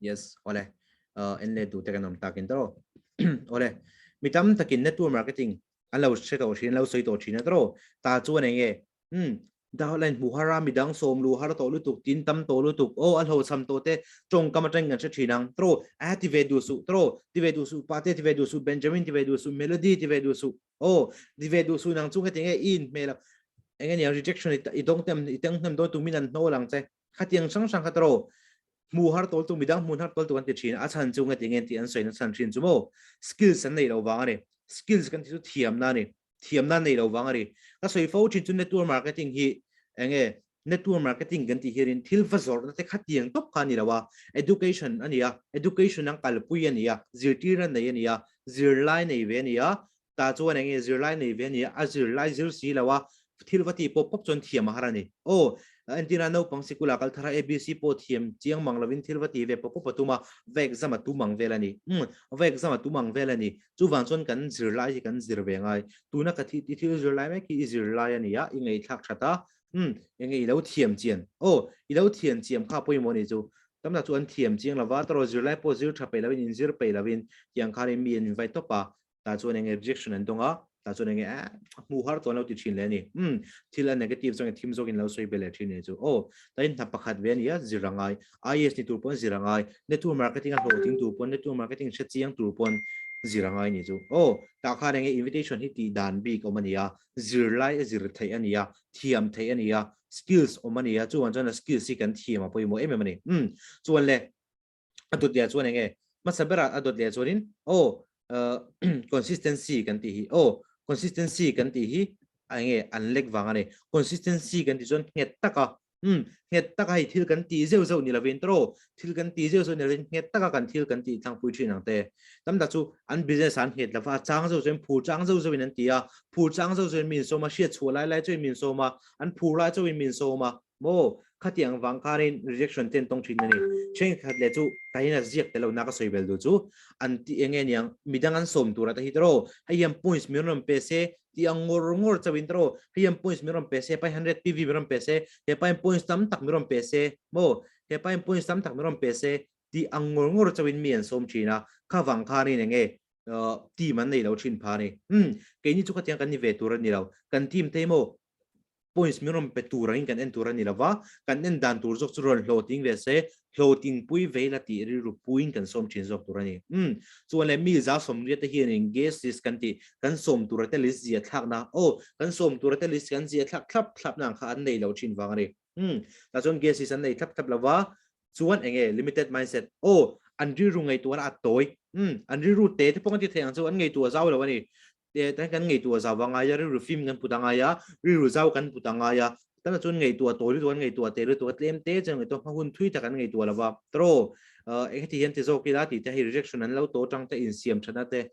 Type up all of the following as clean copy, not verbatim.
Yes, ole. En le tu te kan awm takin tro. Ole. Mi tam takin network marketing an lo hre tawh thin, an lo sawi tawh thin a tro. Ta chuan enge um downline hmu har a midang sawm lu har tawh lutuk tin tam tawh lutuk aw a hlawhchham tawh te tawngkam atangin kan hre thin ang tro a ti ve duh suh tro ti ve duh suh pate ti ve duh suh Benjamin ti ve duh suh Melody ti ve duh suh aw ti ve duh suh nang chu heti nge i inhmel a enge niang rejection i dawng tem i teng hnem dawn tu min an hnawl ang che khatiang hrang hrang kha tro hmu har tawl tu midang hmun har tawl tu an ti thin a chhan chu ngeti nge tih an sawi na chhan thin chu maw skills an nei lo vang ani skills kan ti chu thiam na ani thiamna nei lo vang a ni. Ka sawi fo thin chu network marketing hi enge network marketing kan tih hianin thil va zawrhna te khatiang tawp kha a ni lo a, education a ni a, education ang kalpui a ni a, zirtirna nei a ni a, zirlai nei ve a ni a, tah chuan enge zirlai nei ve a ni a, a zirlai zir si lo a, thil va tih pawp pawp chuan thiam a har a ni. Aw, entirna naupang sikula kal thar a ABC pawh thiam chiang mang lovin thil va tih ve pawp pawp a tum a, va exam a tum ang vel a ni. Umm, va exam a tum ang vel a ni. Chuvang chuan kan zirlai hi kan zir ve ngai. Tuna ka thi i thil zirlai mek hi i zirlai a ni a, i ngaihthlak that a, umm, enge i lo thiam chian? Aw, i lo thiam chiam kha pawimawh a nih chu. Tam tak chu an thiam chiang lova, tawrh zirlai pawh zir tha peih lovin, inzir peih lovin tiang khanin mi an invite tawp a, tah chuan enge rejection an dawng a, tah chuan enge eh hmuh har tawn lo ti thin leh a ni. Umm, thil a negative zawngin thim zawkin lo sawi be leh thin a nih chu. Aw, tain hna pakhat ve a ni a, zir a ngai. IAS ni tur pawn zir a ngai, network marketing a hlawhtling tur pawn, network marketing hre chiang tur pawn zir a ngai ni chu. Aw, tah khan enge invitation hi tih dan bik awm a ni a, zirlai a zir theih a ni a, thiam theih a ni a, skills awm a ni a, chuvang chuan a skills hi kan thiam a pawimawh em em a ni. Umm, chuan le, a dawt leh ah chuan enge hmasa berah a dawt leh chuanin aw consistency kan tih hi aw consistency kan tih hi enge an lek vang a ni. Consistency kan tih chuan nghet taka Um, nghet taka hei thil kan tih zeuh zeuh ni lovin tawrh, thil kan tih zeuh zeuh ni lovin nghet taka kan thil kan tih tlangpui thin ang te. Tam tak chu an business ah an nghet lova, a chang zeuh zeuhin phur chang zeuh zeuhin an ti a, phur chang zeuh zeuhin mi insawm a, hriat chhuah lai lai chauhin mi insawm a, an phur lai chauhin mi insawm a, maw? Khatiang vang khanin rejection te an tawng thin a ni. Thenkhat leh chu tahin a ziak tel lohna ka sawi bel duh chu an ti eng nge niang, midang an sawm tura te hi tawrh, hei hian points min rawn pe se, ti ang ngawr ngawr chauhin tawrh hei hian points min rawn pe se 500 PV min rawn pe se he pa hian points tam tak min rawn pe se maw he pa hian points tam tak min rawn pe se ti ang ngawr ngawr chauhin mi an sawm thin a kha vang khanin enge team an nei lo thin pha a ni umm keini chu khatiang kan ni ve tur a ni lo kan team te hi maw points min rawn pe tur angin kan en tur a ni lo va, kan en dan tur zawk chu rawn hlawhtling ve se, hlawhtling pui vei la tih rilru puiin kan sawm thin zawk tur a ni. Umm, chuan leh mi za sawmriat te hianin guest list kan tih, kan sawm tura te list zia thlakna, aw, kan sawm tura te list kan zia thlak thlap thlapna ang kha an nei lo thin vang a ni. Umm, tah chuan guest list an nei thlap thlap lo va, chuan enge limited mindset, aw, an rilru ngaihtuahna a tawi, umm, an rilru te te pawh kan ti thei ang chu, an ngaihtuah zau lo a ni. te tan kan ngaihtuah zau a ngai a, rilru fim kan put a ngai a, rilru zau kan put a ngai a, tana chuan ngaihtuah tawi lutuk an ngaihtuah te lutuk a tlem te chuan ngaihtuah hma hun thui tak an ngaihtuah lo va, tawrh eng heti hian ti zawk ila tih te hei rejection an lo tawh atang te insiam thatna te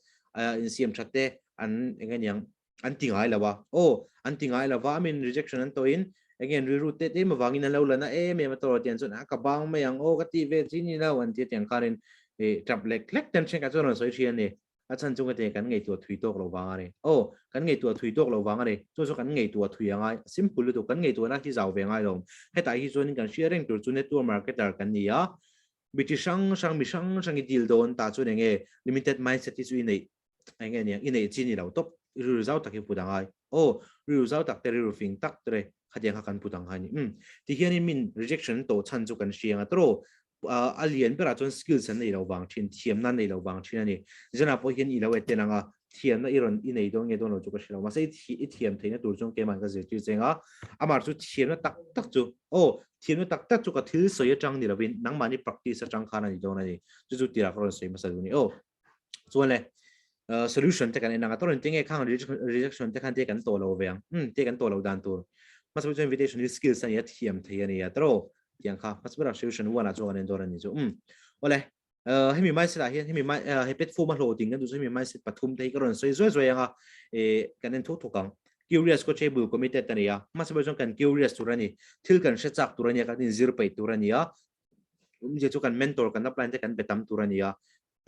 insiam that te an eng aniang an ti ngai lo a, aw an ti ngai lo va, I mean rejection an tawhin eng nge rilru te tlem avangin an lo la na em em a tawrh tiang chuan a ka bang mai ang aw ka tih ve chi ni lo an ti a tiang khanin tap lek lek ten thenkhat chuan rawn sawi thin a ni. A chhan chu ngate kan ngaihtuah thui tawk lo vang a ni. Aw, kan ngaihtuah thui tawk lo vang a ni. Chu chu kan ngaihtuah thui a ngai. Simple lutuk, kan ngaihtuahna hi zau ve ngai lo. Hetah hi chuanin kan hria reng tur chu network marketer kan ni a, mi chi hrang hrang, mi hrang hrang i deal dawn tah chuan enge limited mindset hi chu i neih enge nia, i neih chi ni lo tawp. Rilru zau tak hi put a ngai. Aw, rilru zau tak te, rilru fing tak te khatiang kha kan put ang kha a ni. Umm, tihianin min rejection tawh chhan chu kan hria ang a tawrh. a lian berah chuan skills an nei lo vang thin, thiamna an nei lo vang thin a ni. Zanah pawh hian i lo eten ang a, thiamna i rawn i nei dawn nge dawn lo chu ka hre lo. Mahse i thiam theihna tur chuan keimah ka zirtir cheng a, amah chu thiamna tak tak chu, aw, thiamna tak tak chu ka thil sawi atang ni lovin nangmahni practice atang khan a ni dawn a ni. Chu chu tirah ka rawn sawi hmasa duh a ni. Aw, chuan le, solution te kan en ang a, tawrh tinge khang rejection te khan te kan tawh lo ve ang, te kan tawh lo dan tur. Hmasa chu invitation hi skills a ni a, thiam thei a ni a, tawrh tiang kha hmasa berah solution one ah chuan kan en dawn a ni chu. Awle, hemi mindset ah hian hemi he platform a hlawhtling kan duh chu hemi mindset pathum te hi ka rawn sawi zuai zuai ang a, kan en thuk thuk ang. Curious coachable committed a ni a, hmasa ber chuan kan curious tur a ni, thil kan hre chak tur a ni a, kan inzir peih tur a ni a, awmzia chu kan mentor kan upline te kan be tam tur a ni a,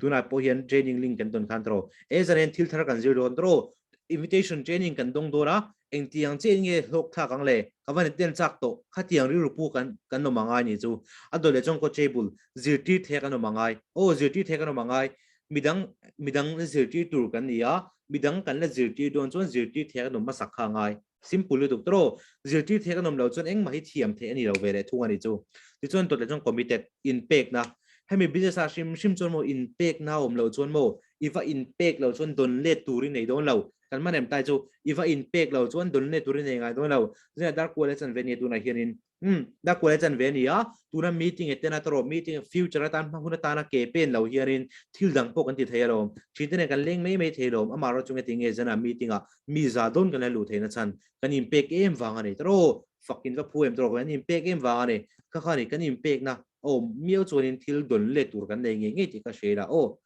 tunah pawh hian training link kan tawn khan tawrh e zan hian thil thar kan zir dawn tawrh. Invitation training kan dawng dawn a, engtiang chiah in nge hlawk thlak ang le? Ka van iten chak tawh, khatiang rilru pu kan kan awm angai ni chu. A dawt leh chuan coachable, zirtir thei kan awm angai. Aw, zirtir thei kan awm angai. Midang midang la zirtir tur kan ni a, midang kan la zirtir dawn chuan zirtir thei kan awm hmasak kha angai. Simple lutuk tawh. Zirtir thei kan awm lo chuan engmah hi thiam theih a ni lo ve leh thung a ni chu. Tichuan dawt leh chuan committed, inpekna. Hemi business ah hrim hrim chuan maw inpekna a awm loh chuan maw i va inpek lo chuan dawn let tur i nei dawn lo. Kan man em tai chu i va inpek lo chuan dawn let tur i nei ngai dawn lo. Zia dar kual e chan ve nia tunah hianin umm dar kual e chan ve ania tuna meeting e tena tawrh meeting future atan hma hun atana ke pen lo hianin thil dang pawh kan ti thei alawm. Thinte nen kan leng mai mai thei lawm amaherawh chu engati nge zana meeting ah mi za dawn kan la luh theihna chhan kan inpek em vang a ni tawrh fak in va phu em tawrh kan inpek em vang a ni. Kha kha ni kan inpekna aw miau chuanin thil dawn let tur kan nei ngei ngei tih ka hre la aw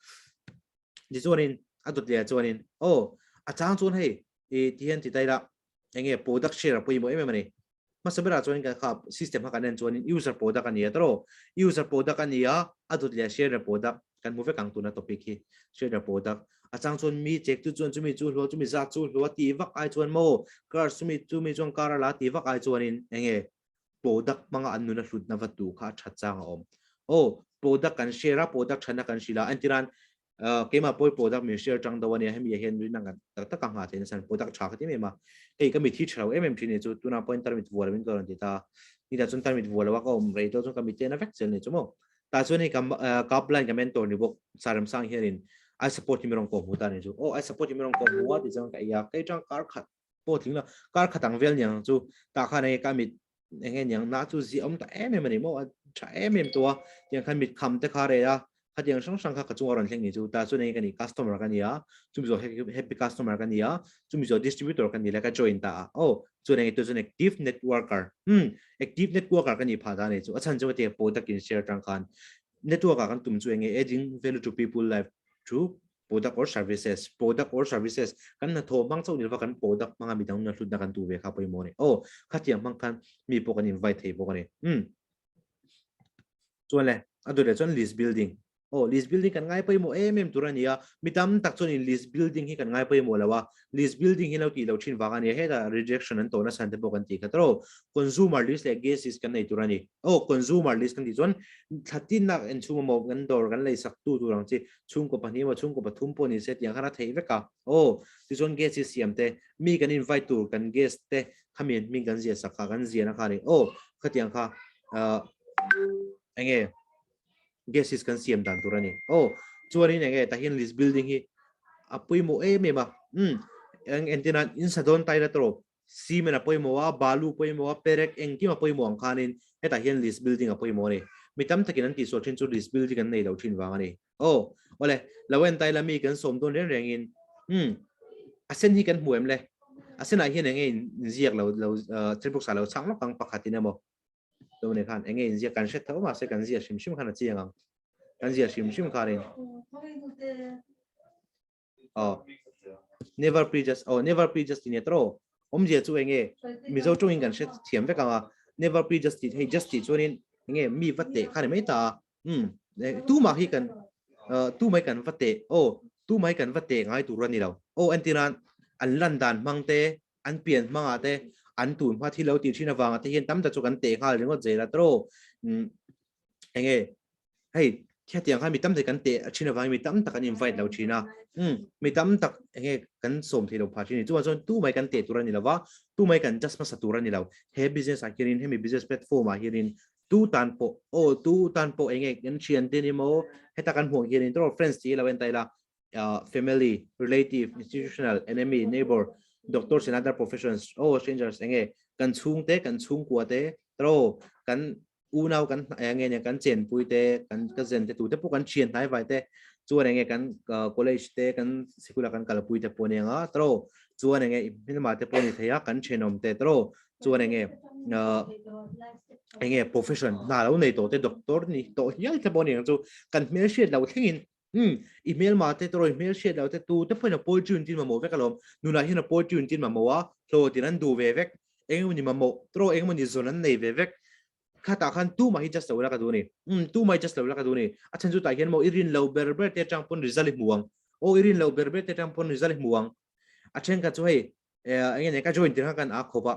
tichuanin a dawt leh ah chuanin aw a chang chuan hei i ti hian ti ta ila enge product share a pawimawh em em a ni hmasa berah chuan kan kha system kha kan en chuanin user product a ni a tawrh user product a ni a a dawt leh share product kan hmu vek ang tuna topic hi share product a chang chuan mi check tu chuan chumi chu hlua chumi zat chu hlua ti vak ai chuan maw car chumi chumi chuan car a la ti vak ai chuanin enge product hmanga an nuna hlutna va tu kha a that chang a awm. Aw, product kan share a, product thana kan hrilh a, entiran keimah pawh product min share tang do ania, hemi ah hian rin ang tak tak a nghah theih nasa product tha ka ti em em a, hei ka mit hi tha lo em em thin ni chu, tunah pawhin tarmit vuah lovin ka rawn ti ta, nitah chuan tarmit vuah lo a ka awm rei tawh chuan ka mit te na vek zel ni chu maw. Tah chuan hei ka ka upline ka mentor ni bawk Saremsang hianin I support hi mi rawn kawhhmuh ta ni chu, aw I support hi mi rawn kawhhmuh a ti chuan ka ei a, kei tang kar khat pawh tling lo kar khat ang vel niang chu tah khan enge ka mit enge niang na chu zi awm ta em em ani maw a tha em em tua tiang khan mit kham te kha re a khatiang hrang hrang kha ka chunga rawn thleng ni chu ta chuan enge ka ni customer ka ni a chumi zawh happy customer ka ni a chumi zawh distributor ka ni le ka join ta a oh chuan enge tu chuan active networker active networker ka ni pha ta ni chu a chhan chu te product in share tang khan network a kan tum chu enge adding value to people life through product or services product or services kan hnathawh hmang chauh ni lova kan product hmanga midang nuna hlutna kan tu ve kha pawimawh a ni aw khatiang hmang khan mi pawh kan invite thei bawk a ni umm chuan le a dawt leh chuan list building aw list building kan ngai pawimawh em em tur a ni a mi tam tak chuan in list building hi kan ngai pawimawh lo a list building hi lo tih loh thin vang a ni a hetah rejection an tawh nasa te pawh kan tih kha tawh consumer list leh guest list kan nei tur a ni aw consumer list kan tih chuan thla tinnak enchhung emaw kan dawr kan lei sak tu tur ang chi chhungkaw pahnih emaw chhungkaw pathum pawh ni se tiang khan a theih vek a aw tichuan guest hi siam te mi kan invite tur kan guest te khami an hming kan ziah sak kha kan ziahna kha a ni aw khatiang kha ah enge guest list kan siam dan tur a ni aw chuanin enge tah hian list building hi a pawimawh em em a um eng entirna in sa dawn taila tawrh Cement a pawimawh a, balu pawimawh a, perek engkim a pawimawh ang khanin hetah hian list building a pawimawh a ni. Mi tam takin an tihsual thin chu list building an nei lo thin vang a ni. Aw, awle, lo en ta ila mi kan sawm dawn reng rengin, umm, a sen hi kan hmu em le? A senah hian enge inziak lo, lo, chatbox ah lo chhang lawk ang pakhatin emaw. Chu ni khan enge inziak kan hre tho mahse kan ziah hrim hrim khan a chiang ang. Kan ziah hrim hrim khanin. Oh. Never prejudge. Oh, never prejudge ti ne tro. Omzia chu enge Mizo tawngin kan hre thiam vek anga. Never prejudge ti hei just ti chuanin enge mi va teh kha ni mai ta. Um tu mah hi kan tu mai kan va teh. Oh, tu mai kan va teh ngai tur a ni lo. Oh, entiran an lan dan hmang te, an pian hmangah te, an tun hma thil lo tih thin avanga te hian tam tak chu kan teh nghal ringawt zel a tro. Um enge hei hetiang khan mi tam tak kan teh thin avangin mi tam tak an invite lo thin a um mi tam tak enge kan sawm thei lo phah thin a ni chuvang chuan tu mai kan teh tur a ni lo va tu mai kan just hmasa tur a ni lo he business ah hianin hemi business platform ah hianin tu tan pawh aw tu tan pawh enge kan thian te ni maw heta kan hmuh ang hianin tawrh friends tih hi lo en ta ila family relative institutional enemy neighbor doctors and other professions aw strangers enge kan chhungte kan chhungkua te tawrh kan unau kan eng nge kan chenpui te kan ka zen te tute pawh kan thian hnai vai te chuan enge kan college te kan sikula kan kalpui te pawh nia tro chuan enge hmelma te pawh ni thei a kan thenawm te tro chuan enge enge profession hna lo nei tawh te doctor ni tawh hial te pawh ni ang chu kan hmel hriat lo thlengin um i hmelma te tro i hmel hriat lo te tu te pawhin a poetry tin mamawh vek alawm nunah hian a poetry tin mamawh a hlawh tin an duh ve vek engemaw ni mamawh tro engemaw ni zawn an nei ve vek khatah khan tu mah hi just lo la ka duh ni um tu mah hi just lo la ka duh ni a chhan chu tah hian maw i rin lo ber ber te atang pawn result i hmu ang aw i rin lo ber ber te atang pawn result i hmu ang. A then kha chu hei enge ne ka join tir kha kan a khawp a,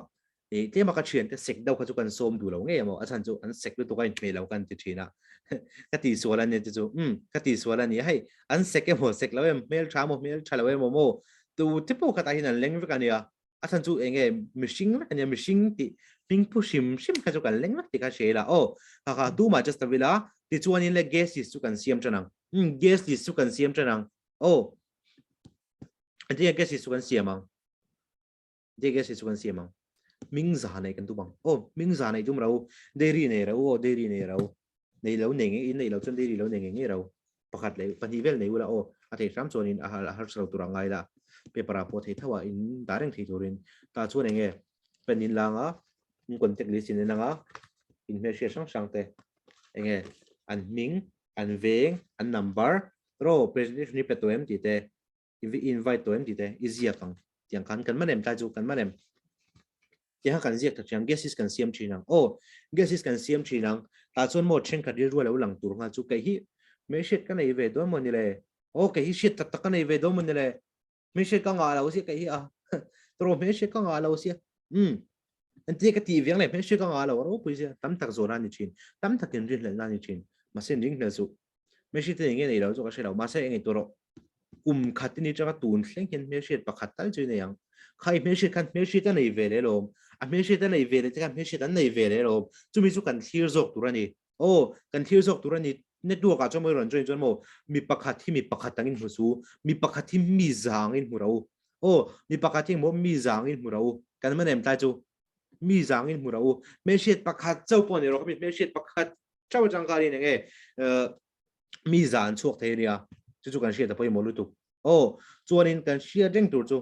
e tlema ka thian te sek deuh kha chu kan sawm duh lo ngei emaw, a chhan chu an sek lutuk a inhmeh lo kan ti thin a. Ka tih sual a ni te chu, um ka tih sual a ni hei an sek emaw sek lo em, hmel tha emaw hmel tha lo emaw maw tu te pawh khatah hian an leng vek a nia. A chhan chu enge mihring vek a nia, mihring tih hming phu hrim hrim kha chu kan leng vek tih kha hria ila aw. Kha kha tumah just avila tichuanin le guest list chu kan siam tan ang, um guest list chu kan siam tan ang aw. Tia guest list chu kan siam ang. Tia guest list chu kan siam ang. Ming za nei kan tum ang. Aw, ming za nei tum ro. Dairy nei ro aw, dairy nei ro. Nei lo nei nge in nei lo chuan dairy lo nei nge nge ro. Pakhat leh pahnih vel nei ula aw. A thei hram chuanin a har lo tur a ngai la. Paper ah pawh thei tho a in dah reng thei turin. Tah chuan enge pen in lang a, in contact list in en ang a, in hmelhriat hrang hrang te enge an hming, an veng, an number, ro presentation hi pe tawh em tih te, i invite tawh em tih te i ziak ang tiang khan kan man em tlai chu kan man em tiang kha kan ziak ta thin ang guest list kan siam thin ang aw guest list kan siam thin ang tah chuan maw thenkhat rilru a lo lang tur nghal chu kei hi hmelhriat ka nei ve dawn maw ni le aw kei hi hriat tak tak ka nei ve dawn maw ni le hmelhriat ka ngah lo sia kei hi a tawrh hmelhriat ka ngah lo sia um Entir ka tih viang leh hmelhriat ka ngah lo ropui zia tam tak zawhna a ni thin, tam takin rinhlelhna a ni thin. Mahse ringhlel suh. Hmelhriat te eng nge nei lo chu ka hre lo, mahse eng nge tur rawh. Kum khat i ni tanga tun thleng hian hmelhriat pakhat tal chu i nei ang. Kha i hmelhriat khan hmelhriat a nei ve leh alawm, a hmelhriat a nei ve leh te khan hmelhriat an nei ve leh alawm. Chumi chu kan thlir zawk tur a ni. Aw, kan thlir zawk tur a ni. Network ah chuan maw i rawn join chuan maw mi pakhat hi mi pakhat angin hmu su, mi pakhat hi mi za angin hmu ro. Aw, mi pakhat hi maw mi za angin hmu ro. Kan man em tlai chu? Mi za angin hmu ro. Hmelhriat pakhat chauh pawh a ni rawh, mi hmelhriat pakhat chauh atang khanin enge mi za an chhuak thei a nia. Chu chu kan hriat a pawimawh lutuk. Aw, chuanin kan hriat reng tur chu,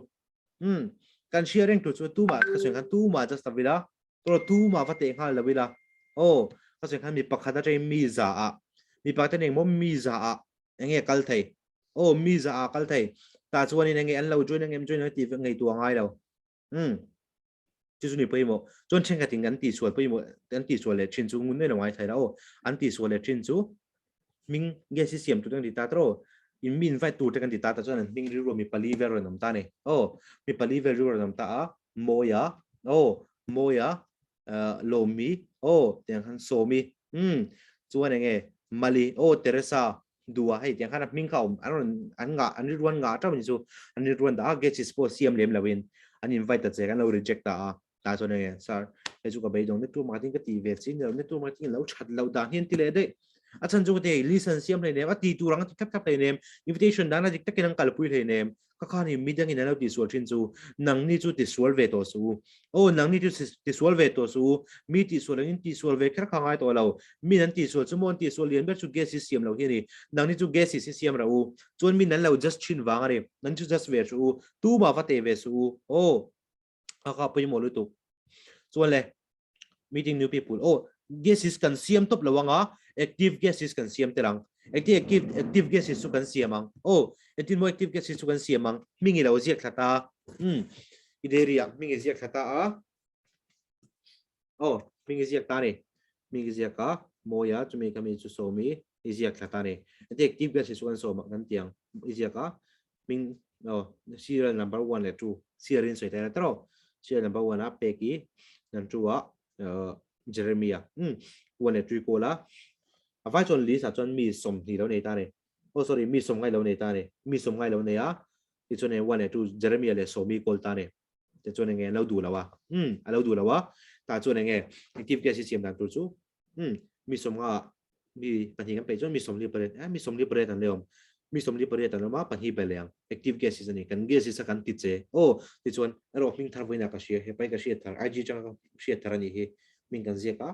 umm, kan hriat reng tur chu tumah ka sawi khan tumah just avila Tawh tumah va teh nghal lo ila. Aw, ka sawi khan mi pakhat atangin mi za ah, mi pakhat atangin engmaw mi za ah enge kal thei. Aw, mi za ah kal thei. Tah chuanin enge an lo join ang em join ang tih ngaihtuah a ngai lo. Umm. Chu chu ni pawimawh. Chuan thenkhatin an tihsual pawimawh, an tihsual leh thin chu ngun mai lo ngai thei la aw. An tihsual leh thin chu hming nge si siam tur te kan ti ta tawh aw. In mi invite tur te kan ti ta ta chuan an hming rilru ah mi pali vel rawn awm ta a ni. Aw, mi pali vel rilru rawn awm ta a, Mawia, aw, Mawia, Lawmi, aw, tiang khan Sawmi, umm, chuan eng nge Mali, aw, Teresa, Dua, hei tiang khan a hming kha a awm, an rawn, an ngah, an rilru an ngah teuh a ni chu, an rilru an dah a, guest list pawh siam lem loin an invite ta che, kan lo reject ta a. Ta chuan enge sir hei chu ka beidawng network marketing ka ti ve chi ni lo network marketing lo that lo dan hian ti leh daih a chan chu ka ti hei list an siam hleinem a ti tur ang a ti thlap thlap hleinem invitation dan a dik takin an kalpui hleinem ka khan hi midangin an lo ti sual thin chu nangni chu ti sual ve tawh suh u aw nangni chu ti sual ve tawh suh u mi ti sual angin ti sual ve kher kha ngai tawh lo min an ti sual chu maw an ti sual lian ber chu gas hi siam lo hi a ni nangni chu gas hi siam rawh u chuan min an lo just thin vang a ni nan chu just ve suh u tumah va teh ve suh u aw a ka pawimawh lutuk chuan le meeting new people oh guest is kan siam top lo anga active guest is kan siam tel ang active active active guest is chu kan siam ang oh entin mo active guest is chu kan siam ang hming i lo ziak thla ta um i dairy ah hming i ziak thla ta a oh hming i ziak ta ni hming i ziak a mawia chumi kami chu sawmi i ziak thla ta ni active guest is chu kan sawm kan tiang i ziak a Ming oh serial number 1 leh 2 serial in sawi ta taro serial number 1 a peki nan 2 a Jeremiah 1 leh 2 ko la a vai chuan list ah chuan mi som hnih lo nei ta ni oh sorry mi som ngai lo nei ta ni mi som ngai lo nei a ti chuan 1 leh 2 Jeremiah leh Sawmi call ta ni te chuan enge an lo duh lo a a lo duh lo a ta chuan enge active case siam dan tur chu mi som nga mi pahnih kan peih chuan mi 48 eh mi 48 an leh awm mi 48 an awm a pahnih pe leh ang active gas is ani kan gas is a kan ti che aw ti chuan erawh hming thar vawiinah ka hria hepai ka hriat thar IG changa ka hriat thar ani hi hming kan ziak a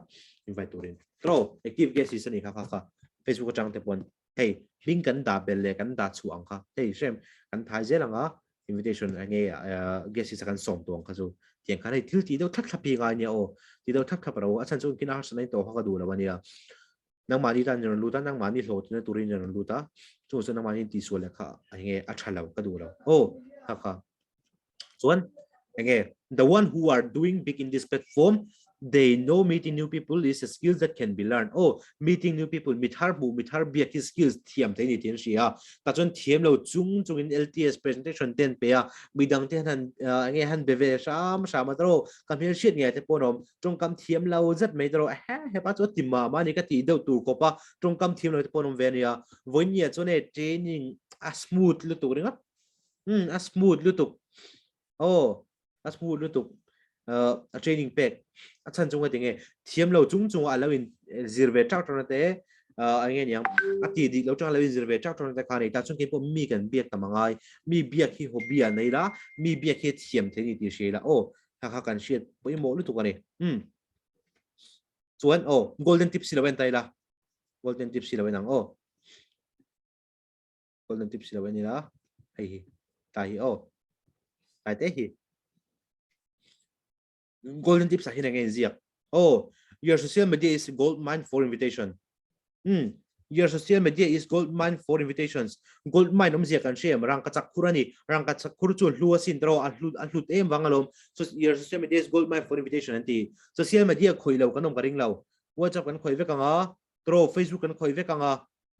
invite turin tro active gas is ani kha kha kha Facebook atang te pawn hei hming kan dah bel leh kan dah chhuah ang kha hei hrem kan thai zel anga invitation enge guest is a kan sawm tawh ang kha chu tiang khan hei thil tih deuh thlap thlap hi ngai nia aw ti deuh thlap thlap ro a chhan chu kina harsat na tawh kha ka duh lo ania nangmahni tan rawn lut a nangmahni hlawhtlinna turin rawn lut a chung chu nangmahni tihsual leh kha enge a tha lo ka duh lo aw kha kha chuan enge the one who are doing big in this platform. They know meeting new people is a skill that can be learned. Oh, meeting new people, mi thar hmuh, mi thar biak hi skills thiam thei ni tih an hria a. Tah chuan thiam lo chung chungin LTS presentation te an pe a, midang te han enge han be ve hram hram a tawrh ka hmel hriat ngei te pawh an awm. Tawngkam thiam lo zet mai tawrh he hepa chu a ti mah mah a ni ka tih deuh tur khawp a, tawngkam thiam lo te pawh an awm ve a nia. Vawinia chuan hei training a smooth lutuk ringawt. Um, a smooth lutuk. Oh, a smooth lutuk a training pek a chan chunga tinge thiam lo chung chunga a lo in zir ve trak trak na te a nge niang a ti dik lo tang lo in zir ve trak trak na te kha nei ta chung ke pawh mi kan biak tam angai mi biak hi hobby a nei la mi biak hi thiam thei ni ti hria la aw kha kha kan hriat pawimawh lutuk ani um chuan aw golden tips si lo en tai la golden tips si lo en ang aw golden tips lo en ila hei hi ta hi aw tai te hi golden tips ah hian enge inziak oh your social media is gold mine for invitation hmm your social media is gold mine for invitations gold mine awmzia kan hria em rangkachak khur ani rangkachak khur chu hlu asin tawh a hlu a hlut em vang alawm so your social media is gold mine for invitation an ti social media khawih lo kan awm ka ring lo whatsapp kan khawih vek anga tawh facebook kan khawih vek anga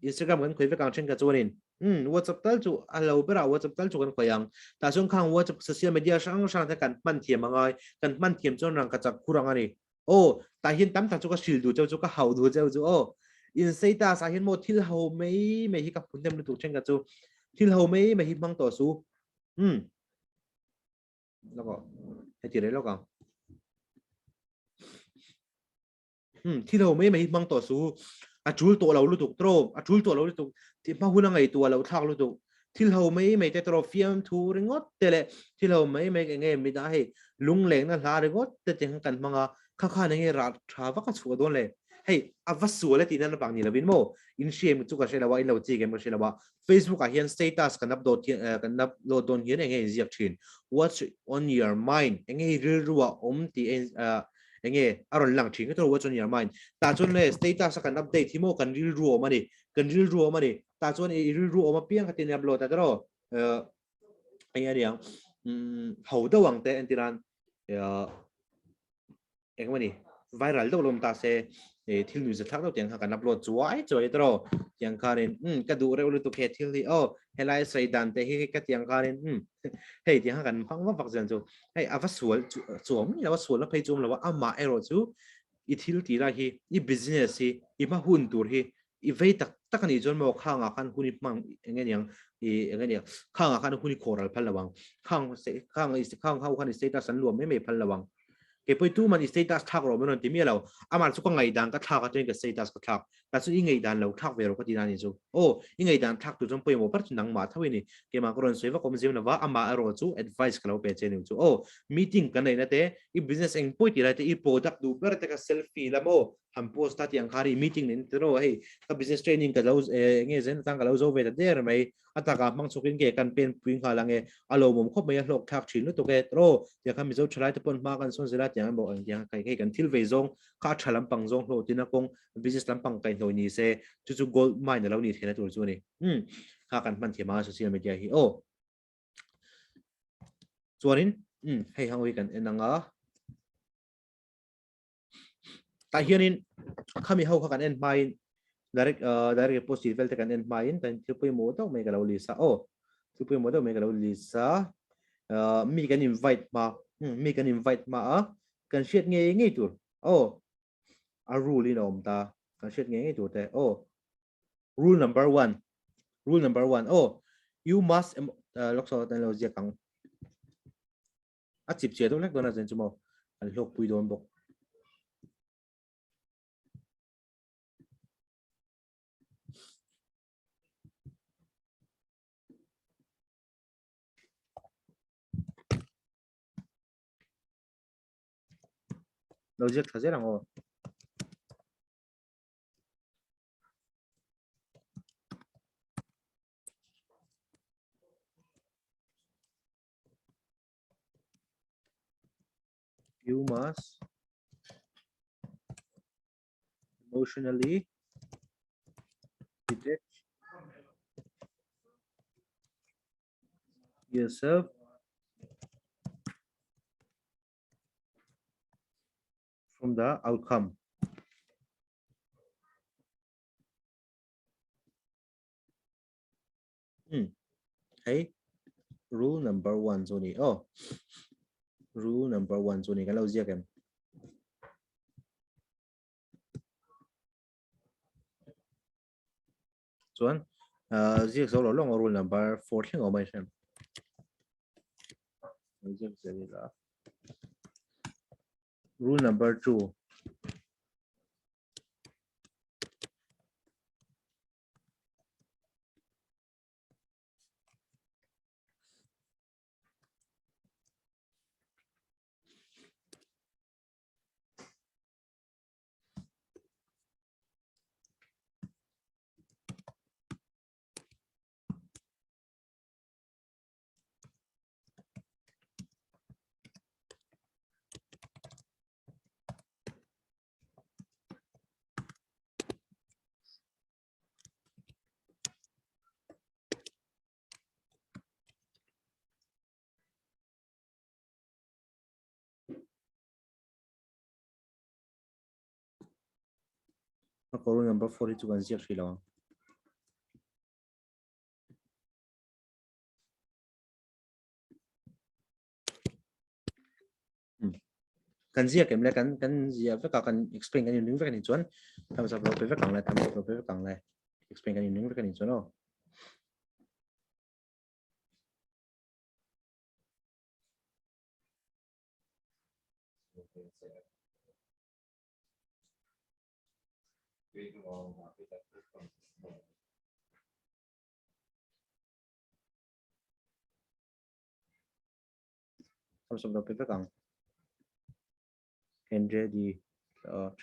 Instagram kan khawih vek ang then ka chuanin um WhatsApp tal chu a lo berah WhatsApp tal chu kan khawih ang tah chuan khang WhatsApp social media hrang hrang te kan hman thiam angai kan hman thiam chuan rang ka chak khur ang ani aw tah hian tam tak chu ka hril duh cheu chu ka hauh duh cheu chu aw in status ah hian maw thil ho mai mai hi ka phun hnem lutuk then ka chu thil ho mai mai hi hmang tawh su um lawk heti rei lawk ang Hmm, thi lo mai mai hmang tawh su. A tul tawh lo lutuk tro, a tul tawh lo lutuk. Ti hma hun a ngaihtuah lo thlak lutuk. Thil ho mai mai te tro fiam thu ringawt te leh thil ho mai mai enge mida hei lungleng na hla ringawt te te kan hmang a, kha khan enge rah tha vak a chhuah dawn le. Hei a va sual e tih nan avang ni lovin maw in hriam chu ka hre lo a, in lo chik em ka hre lo a. Facebook ah hian status kan upload hian kan upload dawn hian enge inziak thin. What's on your mind enge hi rilru ah awm tih a enge a rawn lang thin ka what's on your mind tah chuan le status a kan update hi maw kan rilru awm ani kan rilru awm ani tah chuan i rilru awm apiang kha tin upload a tero enge aniang ho deuh ang te entiran engmani viral deuh lawm ta se thil nui zathlak deuh tiang kha kan upload chuai chuai tero tiang khanin um ka duh reuh lutuk he thil hi aw helai sawi dan te hi ka tiang khanin um hei tiang kha kan hmang vak vak zel chu hei a va sual chuang mi lo a sual na phei chuang lo a amah erawh chu i thil tih lai hi i business hi i hma hun tur hi i vei tak tak anih chuan maw khangah khan hun i hmang enge niang i enge niang khangah khan hun i khawral phal lo ang khang khang khang ho khan i status an luam mai mai phal lo ang Kei pawh tu man i status thlak rawh min rawn ti miah lo. Amah chu ka ngaihdan ka thlak a chuan ka status ka thlak. Tah chuan i ngaihdan lo thlak ve rawh ka ti na ni chu. Aw, i ngaihdan thlak tur chuan pawimawh ber chu nangmah tho i ni. Keimah ka rawn sawi vak awm zim lova, amah erawh chu advice ka lo pe che ni chu. Aw, meeting kan neihna te, i business eng pawi tih lai te, i product duh ber te kha selfie lam aw, han post ta tih ang khan i meeting neihna te rawh hei ka business training ka lo enge zen atang ka lo zo ve ta der mai. A takah hmang chhukin ke kan pen pui nghal ang e, a lawmawm khawp mai a hlawk thlak thin lutuk e, tawrh tiang khan Mizo thalaite pawn hma kan sawn zel a tiang emaw eng tiang hei kan thil vei zawng kha a tha lampang zawng hlawhtina kawng business lampang kaihhnawih ni se chu chu gold mine a lo nih theihna tur chu a ni. Umm kha kan hman thiam a social media hi aw. Chuanin umm hei hang hi kan en ang a. Tah hianin khami ho kha kan en hmain direct direct post tih vel te kan en hmain kan thil pawimawh deuh mai ka lo list a aw thil pawimawh deuh mai ka lo list a mi kan invite hma mi kan invite hma a kan hriat ngei ngei tur aw a rule in a awm ta kan hriat ngei ngei tur te aw rule number 1 rule number 1 aw you must lok so tan lo ziak ang A chip chiah deuh hlek dawn a zen chu maw an hlawk pui dawn bawk. Lo ziak tha zel ang aw. You must emotionally detach yourself From the outcome. Hei rule number 1 chu ni oh rule number 1 chu ni kan lo ziak em chuan ziak zo lo lawng rule number 4 thleng awm mai hrem ziak zel ila rule number 2 A kawr number 4 hi chu kan ziak hrih lo ang. Kan ziak em le kan kan ziak vek a kan explain kan inring vek a nih chuan thumbs up lo pe vek ang le thumbs up lo pe vek ang le explain kan inring vek a nih chuan aw. Thumbs up lo pe vek ang. Kan ready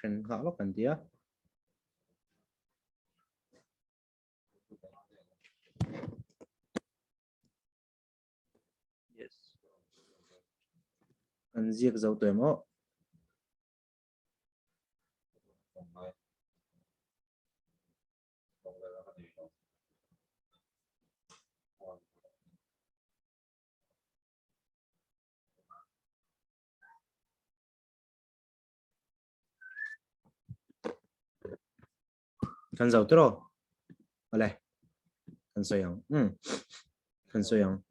then nghah lawk kan tia. Yes. Kan ziak zo tawh em aw. Kan zo tawh awle kan sawi ang um kan sawi ang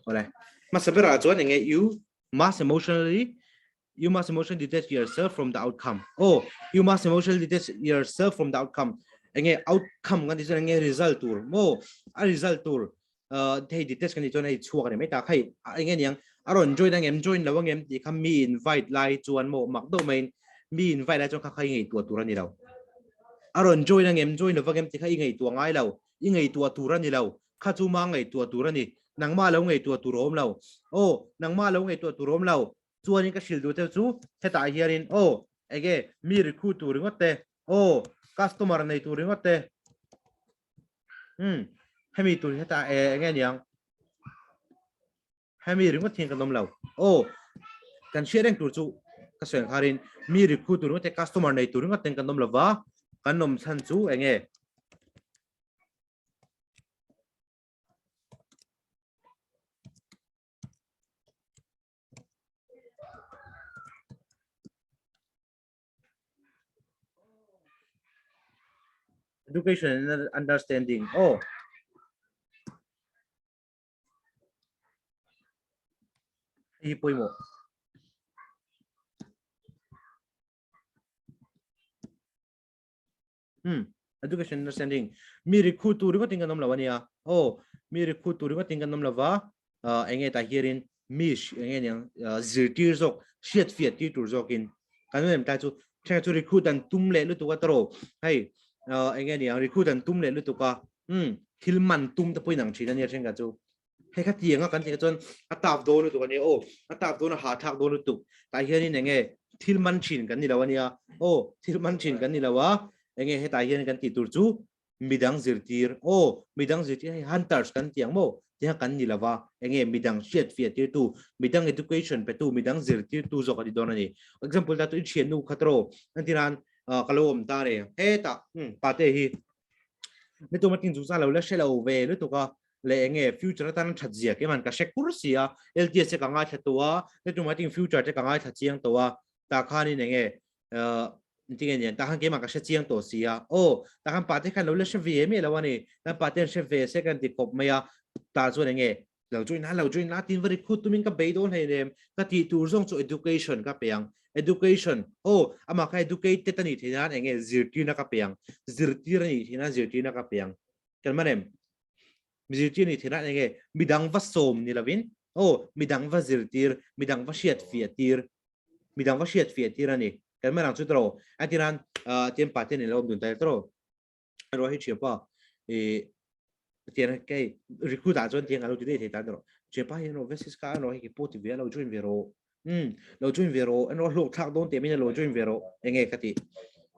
awle hmasa berah chuan enge you must emotionally you must emotionally detach yourself from the outcome oh you must emotionally detach yourself from the outcome enge outcome kan ti chuan enge result tur mo a result tur hei detach kan ti chuan hei chhuak ani mai tak hei enge niang a rawn join ang em join lo ang em tih kha mi invite lai chuan mo mak deuh maiin mi invite lai chuan kha kha i ngaihtuah tur ani lo a rawn join ang em join lo vang em tih kha i ngaihtuah ngai lo i ngaihtuah tur ani lo kha chu ma ngaihtuah tur ani nangmah lo ngaihtuah tur a awm lo aw nangmah lo ngaihtuah tur a awm lo chuanin ka hrilh duh te chu hetah hianin aw enge mi recruit tur ringawt te aw customer nei tur ringawt te um hemi tur hetah e enge niang hemi ringawt hian kan awm lo aw kan hriat reng tur chu ka sawi ang kharin mi recruit tur ringawt te customer nei tur ringawt ten kan awm lova kan awm chhan chu enge Education and understanding. Oh. Hei pawimawh. Education understanding. Mi recruit tur ringawt in kan awm lo ania. Oh, mi recruit tur ringawt in kan awm lova. Enge ta hianin mi enge niang zirtir zawk hriat fiah tir tur zawkin kan awm em ta chu then chu recruit an tum leh lutuk a tawrh hei enge niang recruit an tum leh lutuk a thil man tum te pawhin ang thin ania then ka chu hei kha tianga kan tih chuan a tap dawn lutuk ania aw a tap dawn a ha thak dawn lutuk tah hianin enge thil man thin kan ni lo ania aw thil man thin kan ni lo a enge hetah hian kan tih tur chu midang zirtir aw midang zirtir hei hunters kan ti ang maw tiang kan ni lova enge midang hriat fiah tirtu midang education petu midang zirtirtu zawk a ni dawn ani example ta chu i thiannu kha tawrh an tiran ka lo awm ta re hetah pate hi ni tuma tin chu sa lo la hre lo ve lutuk a. leh enge future atan that zia keman ka hre kur si a LTS te ka ngaithla tawh a network marketing future te ka ngaithla chiang tawh a tah khanin enge tinge nian tah khan keimah ka hre chiang tawh si a aw tah khan pa te khan lo la hre ve miah lo a ni kan pa ten hre ve se kan ti khawp mai a tah chuan enge lo join a lo join a tin va recruit tumin ka bei dawn hlei nem ka tih tur zawng chu education ka pe ang education aw amah kha educated a nih theih nan enge zirtirna ka pe ang zirtir a nih theih nan zirtirna ka pe ang kan man em zirtir nih theih nan enge midang va sawm ni lovin aw midang va zirtir midang va hriat fiah tir midang va hriat fiah tir a ni kan man ang chu tawh a tiran tian pa te ni lo awm dun ta tawh ro hi thianpa i tian kei recruit ah chuan tiang alo ti dei thei tan ro thianpa hian ro vesis ka ro hi ki pawh ti ve lo join ve ro um lo join ve ro en ro hlawk thlak dawn te min lo join ve ro enge ka ti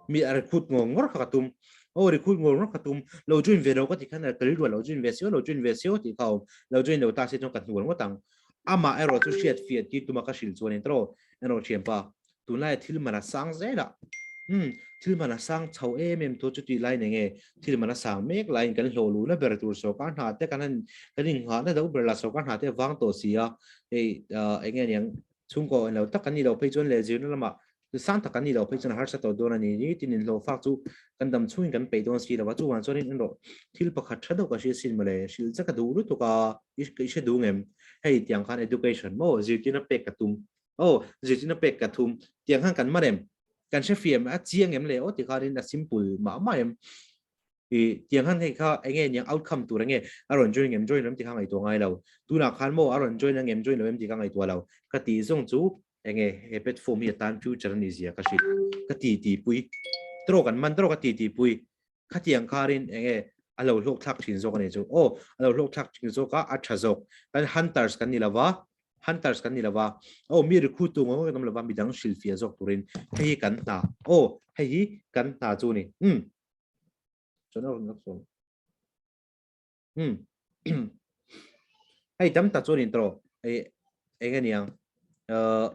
mi a recruit ngor ngor kha ka tum o recruit ngor ngor ka tum lo join ve ro ka ti khan ka rilru lo join ve sio lo join ve sio ti kha awm lo join lo ta se chuan ka hnual ngawt ang ama erawh chu hriat fiah ti tuma ka hril chuan in tro en ro thianpa tunlai thil man a sang zel a um thil man a sang chho em em thu chu tih lai nei nge thil man a sang mek laiin kan hlawh luhna ber tur sawrkar hna te kan han kan inghah na deuh ber lah sawrkar hna te vang tawh si a hei eng nge niang chhungkaw englo tak kan nih loh phei chuan leh zirna lamah sang tak kan nih loh phei chuan a harsa tawh dawn a ni ni tin inhlawh fak chu kan dam chhungin kan peih dawn si lo a chuvang chuanin erawh thil pakhat tha deuh ka hria sin mawle hrilh che ka duh lutuk a i hre duh ngem hei tiang khan education maw zirtirna pek ka tum Aw, zirtirna pek ka thum. Tiang khan kan mar em? Kan hre fiam a chiang em le aw ti khanin a simple mah mah em? I tiang khan hei kha enge niang outcome tur enge a rawn join ngem join lo em ti kha ngaihtuah ngai lo. Tunah khan maw a rawn join a ngem join lo em ti kha ngaihtuah lo. Ka tih zawng chu enge he platform hi atan future a ni zia ka hrilh. Ka ti ti pui. Tawh kan man tawh ka ti ti pui. Khatiang kharin enge a lo hlawk thlak thin zawk a ni chu. Aw, a lo hlawk thlak thin zawk a, a tha zawk. Kan hunters kan ni lova, hunters kan ni lova. Aw, mi recruit tu ngawt kan awm lova, midang hrilhfiah zawk turin hei hi kan hna. Aw, hei hi kan hna chu ni. Um. Chuan a rawn lak sawn. Um. Hei tam tak chuan intro ei eng aniang. Uh,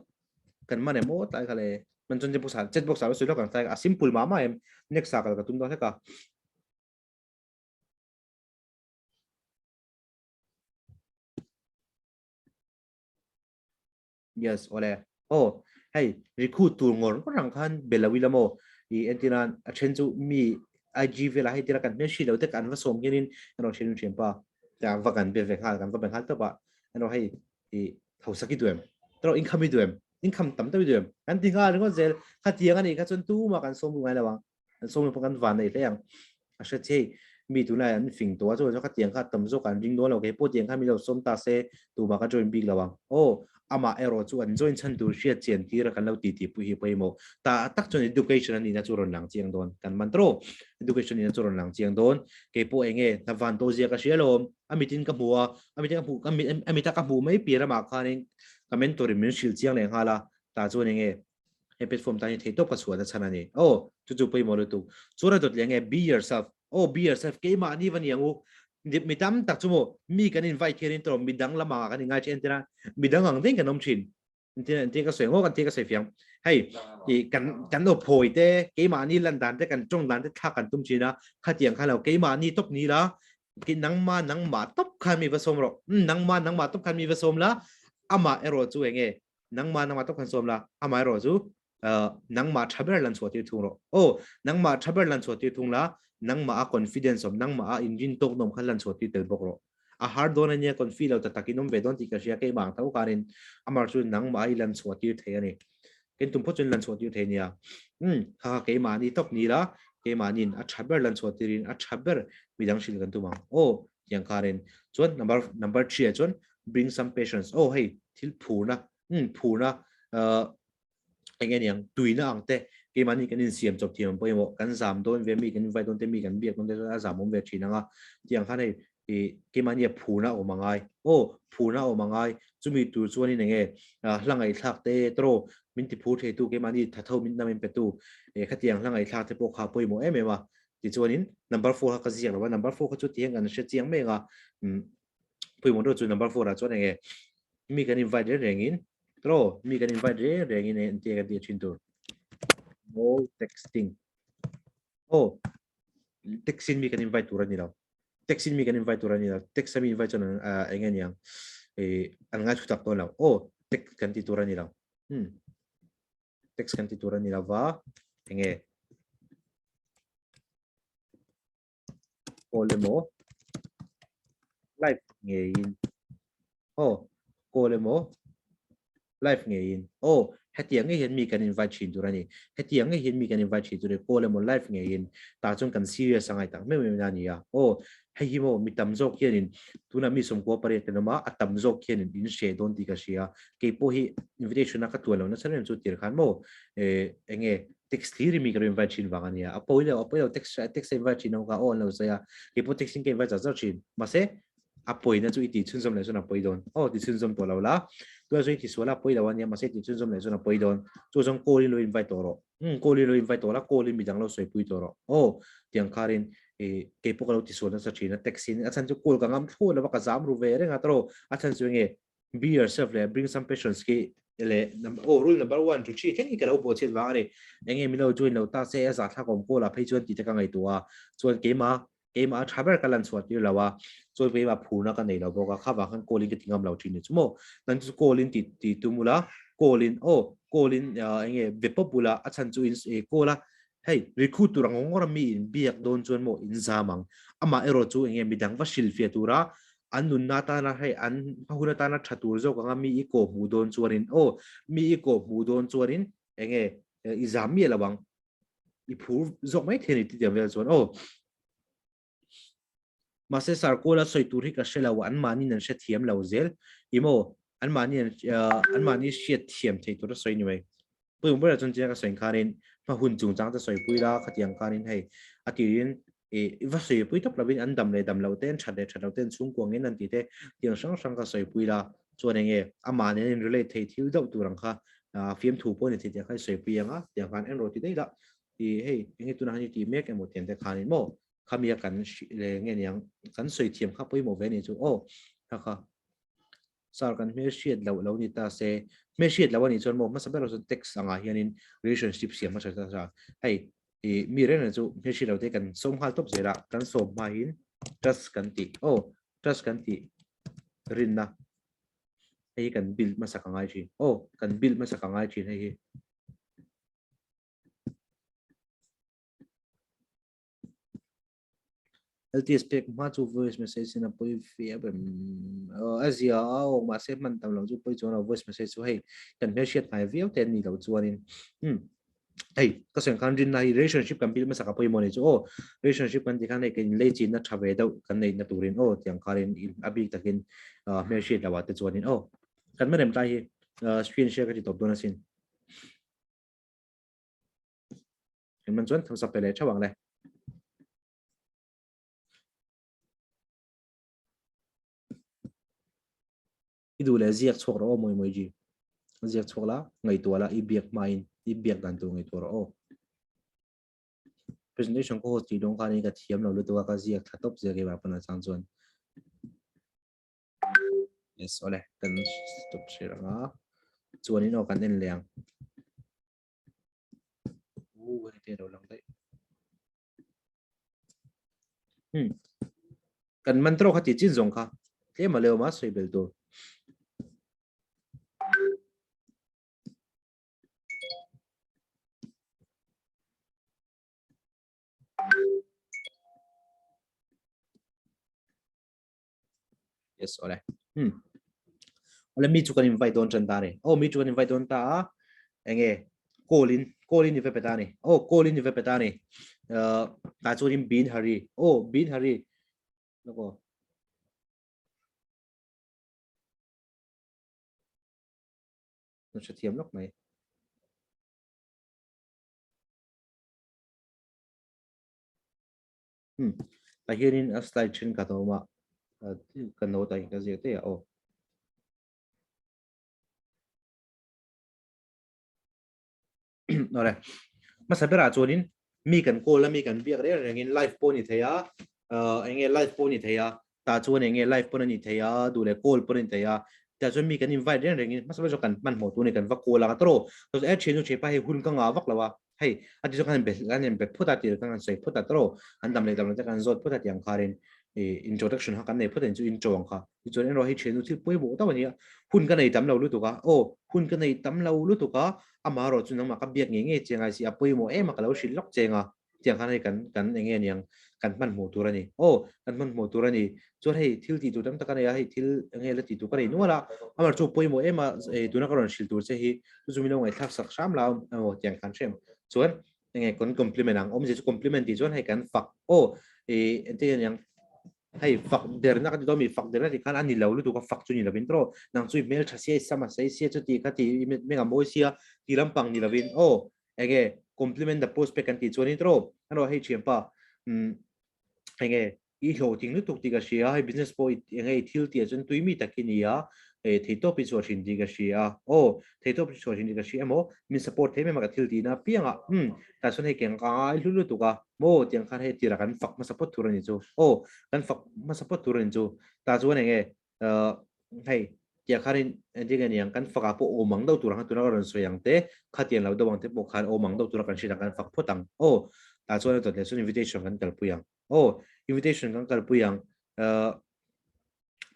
kan man em aw tlai kha le. Man chuan box chat box a soi lok ang tlai a simple ma ma em. Next a kal ka tum dawn hlek a. Yes, ole. Oh, hei, recruit tur ngawr ngawr ang khan belo ila maw? I entiran a then chu mi IG vela hei tira kan hmel hri lo te kan va sawm hianin ero thian thian pa ta va kan be ve nghal kan va be nghal tawp a ero hei i hausak i duem tro income i duem income tam deuh i duem kan ti nghal ringawt zel khatiang ani kha chuan tuma kan sawm ngai lo ang an sawm pawh kan van nei hle ang a hre thei mi tunlai an fing tawh a chu chu khatiang kha tam zawk an ring dawn lo kei pawh tiang kha mi lo sawm ta se tumah ka join bik lo ang aw amah erawh chu an join chhan tur hriat chian tir a kan lo ti ti pui hi pawimawh ta tak chuan education ani na chu rawn lang chiang dawn kan man tro education ni na chu rawn lang chiang dawn kei pawh enge hna van to zia ka hria lawm a mitin ka hmu a a mitin ka hmu ka mit a mita ka hmu mai piah ramah khanin ka mentor in min hrilh chiang leh nghal a ta chuan enge he platform tan hi thei tawp ka chhuah na chhan a ni. Aw, chu chu pawimawh lutuk. Chuan a dawt leh nge be yourself. Aw, be yourself keimah ni va ni ang u. Mi tam tak chu maw mi kan invite hian in tawh midang lamah kan ingai thin entir a, midang ang ding kan awm thin. Entir entir ka sawi ang aw kan thil ka sawi fiang. Hei, i kan kan lo phawi te keimah ni lan dan te kan tawng dan te thlak kan tum thin a, khatiang khan lo keimah ni tawp ni la ki nangma nangmah tawp khan mi va sawm rawh. Nangma nangmah tawp khan mi va sawm la, amah erawh chu enge nangmah nangmah tawp khan sawm la amah erawh chu nangmah tha ber lan chhuah tir thung rawh aw nangmah tha ber lan chhuah tir thung la nangmah a confidence awm nangmah a inrin tawk nawm khan lan chhuah tir tel bawk rawh a har dawn ania confi lo ta takin awm ve dawn tih ka hria keimah ang tho khanin amah chu nangmah i lan chhuah tir thei ani ken tum phawt chuan lan chhuah tir thei nia um kha kha keimah ni tawp ni la keimah nin a tha ber lan chhuah tirin a tha ber midang hrilh kan tum ang aw tiang khanin chuan number number 3 ah chuan bring some patience oh hei thil phurna um phurna uh, enge niang tuina ang te keimahni kan insiam chawp thiam pawimawh kan zam dawn ve mi kan invite dawn te mi kan biak dawn te a zam awm ve thin anga tiang khan hei i keimahni a phurna awm angai aw phurna awm angai chumi tur chuan in enge hla ngaihthlak te tro min ti phur thei tu keimahni thatho min nam in pe tu e khatiang hla ngaihthlak te pawh kha pawimawh em em a tichuanin number 4 kha ka ziak lo a number 4 kha chu tihian kan hre chiang mek a pawimawh deuh chu number 4 ah chuan enge mi kan invite reng rengin tro mi kan invite reng rengin en te kan ti thin tur no texting oh texting mi kan invite tur ani lo. Text in mi kan invite tur a ni lo. Text a mi invite chuan eng nge niang an ngai thu tak dawn lo. Aw text kan ti tur a ni lo. Text kan ti tur a ni lo va eng nge call emaw live ngeiin aw call emaw live ngeiin aw hetiang ngei hian mi kan invite thin tur a ni hetiang ngei hian mi kan invite thin tur a ni call emaw live ngeiin tah chuan kan serious a ngai tak meuh meuh a ni a aw hei hi maw mi tam zawk hianin tunah mi sawmkua pariat kan awm a a tam zawk hianin in hre dawn tih ka hria kei pawh hi invitation a ka tluan lo nasa reng chu tir khan maw eh enge text hlir mi ka lo invite thin vang a nia a pawi lo a pawi lo text text a invite thin ang ka aw an lo sawi a kei pawh text in ka invite zar zar thin mahse a pawina chu i tih chhunzawm leh chuan a pawi dawn aw ti chhunzawm tawh lo la tunah chuan i ti sual a pawi lo a nia mahse ti chhunzawm leh chuan a pawi dawn chu zawng call in lo invite tawh rawh um call in lo invite tawh la call in midang lo sawipui tawh rawh aw tiang kharin i kei pawh ka lo ti sual nasa thin a text in a chhan chu call ka ngam thlawt lo va ka zam ru ve reng a tawh a chhan chu enge be yourself leh bring some passions khi leh oh rule number 1 to 3 thleng hi ka lo bawh chhiat vang a ni enge min lo join lo ta se a zah thlak awm call ah phei chuan tih te ka ngaihtuah a chuan keimah keimah a tha ber ka lan chhuah tir lo a chuan keimah phurna ka nei lo bawk a kha vang khan call in ka ti ngam lo thin ni chu maw nang chu call in ti ti tum ula call in oh call in enge be pawp ula a chhan chu in call a hei recruit tur ang ngawr mi in biak dawn chuan maw in zam ang amah erawh chu enge midang va hrilhfiah tura an nunna atana hei an hma hun atana tha tur zawk anga mi i kawh hmuh dawn chuanin aw mi i kawh hmuh dawn chuanin enge i zam miah lo ang i phur zawk mai thei a ni ti tiang vel chuan aw mahse sarkawla sawi tur hi ka hre lo an mahni an hre thiam lo zel i maw an mahni an an mahni hriat thiam thei tur a sawi ni mai pawimawh berah chuan chiang ka sawi khanin hma hun chungchang te sawi pui la khatiang khanin hei a tirin i va sawi pui tawp lovin an dam leh dam lo te an that leh that lo te an chhungkua ngin an tih te tiang hrang hrang ka sawi pui la chuan enge amah nen in relate thei thil deuh tur ang kha fiamthu pawh ni thei tiang kha i sawi pui ang a tiang khan en rawh ti daih la i hei enge tunah hian i ti mek emaw tiang te khanin maw khami a kan leh nge niang kan sawi thiam kha pawimawh ve ni chu aw kha kha Sir kan hmelhriat loh lo ni ta se, hmelhriat loh a nih chuan maw hmasa berah chuan text angah hianin relationship siam hmasa ta sa. Hei i mi reng reng chu hmelhriat loh te kan sawm nghal tawp zel a, kan sawm hma hin trust kan tih aw trust kan tih rinna hei hi kan build hmasa ka ngai thin aw kan build hmasa ka ngai thin hei hi. LTS pek hma chu voice message in a pawi ve a bem a zia a aw mahse hman tam lo chu pawi chuan lo voice message chu hei kan hmelhriat hnai viau te an ni lo chuanin um hei ka sawi ang khan rinna hi relationship kan build hmasa ka pawimawh ni chu aw relationship kan tih khan hei kan inlei chinna tha ve deuh kan neihna turin aw tiang khanin a bik takin hmelhriat loh ah te chuanin aw kan hmarem tlai hi screen share ka ti tawp dawn asin. Engman chuan thusa pe leh theuh ang le. I duh leh ziak chhuak rawh aw mawi mawi ji. Ziak chhuak la, ngaihtuah la, i biak hmain i biak dan tur ngaihtuah rawh aw. Presentation ka host tih dawn khan ka thiam lo lutuk a, ka ziak thla tawp zel keimah pawn a chang chuan. Yes, awle, kan stop share ang a. Chuanin aw kan en leh ang. U hei te lo lang daih. Hmm. Kan man tro kha ti chin zawng kha. Tlem a leo ma sawi bel tur. Yes, ole. Hmm. Ole mi chu kan invite don chan ta ni. Oh, mi chu kan invite don ta a. Enge call in call in ive peta ni. Oh, call in ive peta ni. Uh, ta chu in bin hari. Oh, bin hari. Loko. Nu thiam lok mai. Hmm. Tah hianin a slide thenkhat a awm a, ka note ah hian ka ziak daih a aw. Awle. Hmasa berah chuanin mi kan call a mi kan biak reng rengin live pawh a ni thei a, eng nge live pawh a ni thei a, tah chuan eng nge live pawn a ni thei a, duh leh call pawn a ni thei a, tah chuan mi kan invite reng rengin hmasa ber chu kan hmanhmawh tur a ni, kan va call ang a tawrh aw. E thian chu thianpa hei hun ka ngah vak lo a, hei a ti chu kan be kan in be phawt a tir kan han sawi phawt a tawrh aw, an dam leh dam lo te kan zawt phawt a tiang kharin. introduction kha kan nei phawt a ni chu intro ang kha. Tichuan erawh hei thiannu thil pawimawh deuh a nia, hun ka nei tam lo lutuk a, aw hun ka nei tam lo lutuk a, amaherawh chu nangmah ka biak ngei ngei che ngai si, a pawimawh em a ka lo hrilh lawk cheng a, tiang khan hei kan kan eng nge niang kan hmanhmawh tur a ni, aw kan hmanhmawh tur a ni, chuan hei thil tih tur tam tak a nei a, hei thil eng nge la tih tur ka nei nual a, amaherawh chu pawimawh em a tuna ka rawn hrilh tur che hi chu chu min lo ngaihthlak sak hram la aw tiang khan hrem chuan enge kan compliment ang awmzia chu compliment tih chuan hei kan fak aw ih engtin nge niang hei fak derna ka ti dawn mi fak derna tih khan a ni lo lutuk a fak chu ni lovin tawh nang chu i hmel tha sia i sam a sei sia chuti kha ti i meng a mawi sia ti lampang ni lovin aw enge compliment the prospect kan tih chuanin tawh erawh hei thianpa umm enge I hlawhtling lutuk tih ka hria a, hei business pawh i enge i thil tih ah chuan tui mi tak i ni a, eh theitawp i chhuah thin tih ka hria a, aw theitawp i chhuah thin tih ka hria emaw min support thei mai mai ka thil tihna apiang ah umm tah chuan hei keng ka ngai hlu lutuk a, maw tiang khan hei tirah kan fak hmasa phawt tur a ni chu, aw kan fak hmasa phawt tur a ni chu, tah chuan enge eh hei tiang khanin engtin nge niang kan fak ah pawh awm ang deuh tur ang tuna ka rawn sawi ang te khatiang lo deuh ang te pawh khan awm ang deuh tura kan hriat ang kan fak phawt ang aw tah chuan a dawt leh chuan invitation kan kalpui ang. Aw, invitation kan kalpui ang. Uh,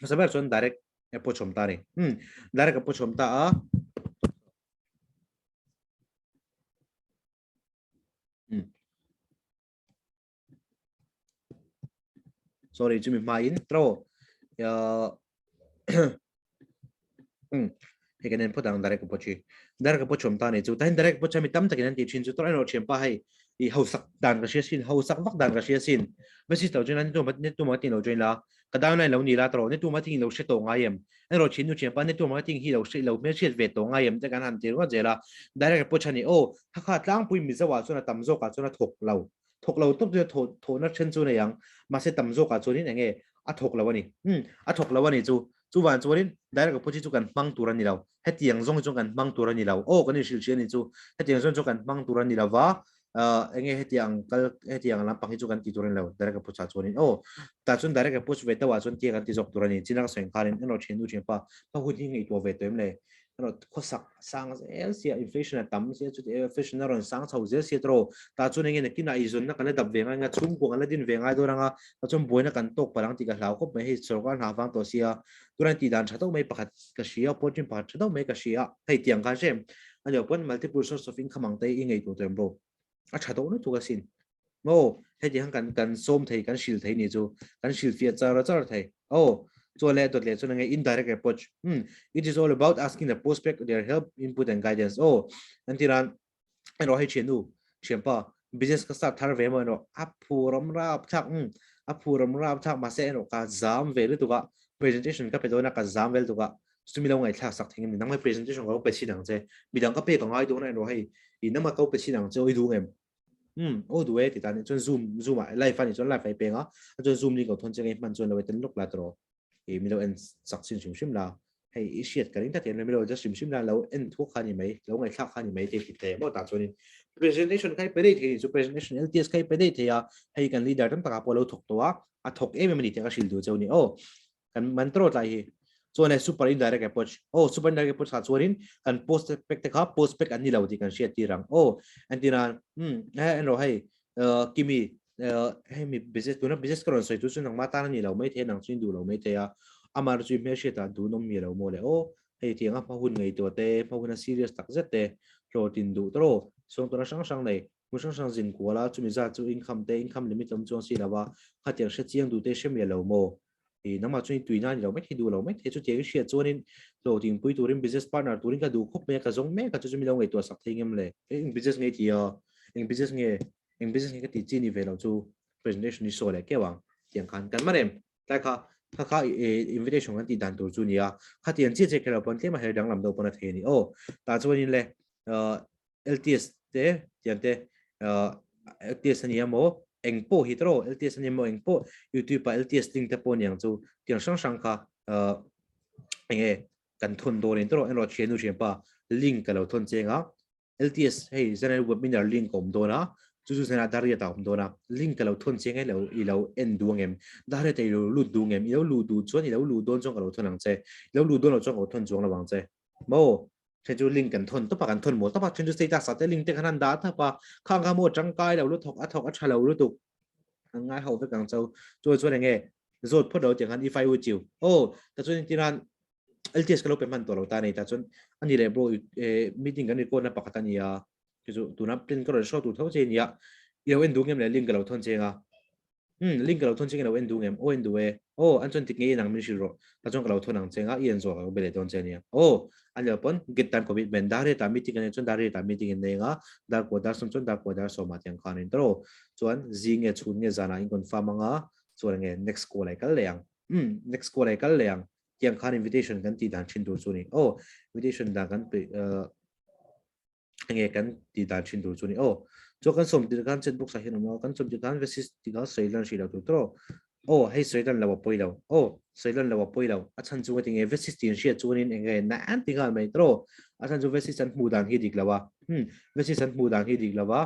hmasa ber chuan direct approach awm ta ni. Hmm, direct approach awm ta a. Hmm. Sorry, chumi hma in tro. Uh, um hei kan en phawt ang direct approach hi direct approach awm ta ni chu tahin direct approach mi tam takin an ti thin chu tawh erawh thianpa hei i hausak dan ka hria sin hausak vak dan ka hria sin message lo join la ni tu ni tu ma tin lo join la ka downline lo ni la tawh ni tu ma thing lo hre tawh ngai em erawh thin nu thianpa ni tu ma thing hi lo hre lo hmel hriat ve tawh ngai em te kan han ti ringawt zel a direct approach ani aw kha kha tlangpui mizo ah chuan a tam zawk ah chuan a thawk lo thawk lo tawp chu thawh thawhna then chu nei ang mahse tam zawkah chuanin eng nge a thawk lo a ni um a thawk lo a ni chu chuvan chuanin direct approach chu kan hmang tur a ni lo hetiang zawng hi chuan kan hmang tur a ni lo aw kan inhrilh hria a ni chu hetiang zawng chu kan hmang tur a ni lo va eng nge hetiang kal hetiang lampang hi chu kan ti tur a ni lo direct approach ah chuanin aw tah chuan direct approach ve deuh ah chuan tia kan ti zawk tur a ni chin a ka sawi ang khanin enrawh thiannu thianpa ka hun hi ngaihtuah ve tawh em le erawh khawsak a sang zel sia inflation a tam sia chuti inflation a rawn sang chho zel sia tawh tah chuan enge nakinah eizawnna kan la dap ve ngai anga chhungkua kan la din ve ngai dawn anga tah chuan buaina kan tawk palh ang tih ka hlau khawp mai hei sorkar hna vang tawh sia tunah tih dan tha deuh mai pakhat ka hria opportunity pakhat tha deuh mai ka hria hei tiang khan hrem ani lo pawn multiple source of income ang te i ngaihtuah tawh em bawk a tha deuh lutuk asin maw heti khan kan kan sawm thei kan hrilh thei ni chu kan hrilh fiah char char thei aw chuan leh dawt leh chuan enge indirect approach um it is all about asking the prospect their help input and guidance aw an tiran erawh hei thiannu thianpa business ka start thar ve maw erawh a phuram rap thlak um a phuram rap thlak mahse erawh ka zam ve lutuk a presentation ka pe dawn a ka zam ve lutuk a chumi lo ngaihthlak sak thei nge nang mai presentation ka lo pe chin ang che midang ka pek a ngai dawn a erawh hei i nangmah ka lo pe chin ang che aw i duh ngem um aw duh e ti ta ni chuan zoom zoom ah live a ni chuan live a i peng a a chuan zoom link lo thawn che nge hman chuan lo e ten lawk la tawh i mi lo en sak chin hrim hrim la hei i hriat ka ring ta tian mi lo just hrim hrim la lo en thuak kha ni mai lo ngaihthlak kha ni mai te ti thei maw tah chuanin presentation kha i pe dei thei ni chu presentation LTS kha i pe dei thei a hei kan leader tam takah pawh lo thawk tawh a a thawk em em a ni tih ka hrilh duh cheu ni aw kan man tro tlai hi chuan e super indirect approach oh super indirect approach kha chuanin kan post pek te kha post pek an ni lo tih kan hriat tir ang oh entina um he en ro hei kimi hei mi business tuna business ka rawn sawi tu chu nangma tan ani lo mai thei nang chu in duh lo mai thei a amar chu hmel hriat ah duh nawm mi lo maw le aw hei tianga hma hun ngei tuah te hma hun a serious tak zet te hlawhtlin duh tawh sawngtawna hrang hrang nei Hmun hrang hrang zin kual a, chumi zat chu income te, income limit awm chuang si lo a, khatiang hre chiang duh te hre miah lo maw? I nangmah chuan i tuina a ni lo mai thei, duh lo mai thei, chutiang i hriat chuanin hlawhtling pui turin business partner turin ka duh khawp mai a, ka zawng mek a, chu chu mi lo ngaihtuah sak thei ngem le? Eng business nge i ti a? Eng business nge? Eng business nge ka tih chi ni ve lo chu presentation i sawi leh keuh ang tiang khan kan man em? Tlai kha kha kha invitation kan tih dan tur chu nia, khatiang chiah chiah kher lo pawn tlem a her danglam deuh pawn a thei a ni aw. Tah chuanin le LTS te tiang te LTS a ni emaw eng pawh hi tawh LTS a ni emaw eng pawh YouTube ah LTS link te pawh aniang chu tiang hrang hrang kha eng nge kan thawn dawn in tawh erawh thiannu thianpa link ka lo thawn cheng a LTS hei general webinar link a awm dawn a chu chu zana Dariat a awm dawn a link ka lo thawn cheng e lo i lo en duh angem Dariat i lo lut duh angem i lo luh duh chuan i lo luh dawn chuan ka lo thawn ang che i lo luh dawn loh chuan ka lo thawn chuang lo ang che maw Then chu link kan thawn tawp a, kan thawn mawl tawp a, then chu status ah te link te khan an dah thap a, khang kha maw tangkai lo lutuk, a thawk a tha lo lutuk, an ngai ho vek ang chau. Chu chuan enge? Zawt phawt lo tiang khan if I with you. Oh, ta chuan tiran LTS ka lo pe hman tawh lo ta nei ta chuan ani leh bro meeting kan record na pakhat ani a. Chu tuna print ka rawn show tur tho che nia. I lo en duh ngem le link ka lo thawn che nga. Link ka lo thawn che nge lo en duh ngem? Aw en duh e. Aw an chuan tik ngei nang min hrilh rawh. Ta chuan ka lo thawn ang che nga i en zawh ka lo be leh dawn che nia. Aw an lo pawn get time commitment dar riatah meeting an nei chuan dar riatah meeting an nei anga dar kua dar sawm chuan dar kua dar sawmah tiang khan in tawh chuan zing nge chhun nge zanah in confirm anga chuan nge next call ai kal leh ang. Next call ai kal leh ang tiang khan invitation kan tih dan thin tur chu ni. Aw invitation dan kan pe enge kan tih dan thin tur chu ni aw chuan kan sawm tir khan chat box ah hian awm a kan sawm tir khan vesis tih kha sawi lan hrih lo tur tawh aw hei sawi lan lo a pawi lo aw sawi lan lo a pawi lo a chhan chu ka ti nge vesis tih an hriat chuanin enge na an ti nghal mai tawh a chhan chu vesis an hmuh dan hi dik lo a hmm vesis an hmuh dan hi dik lo a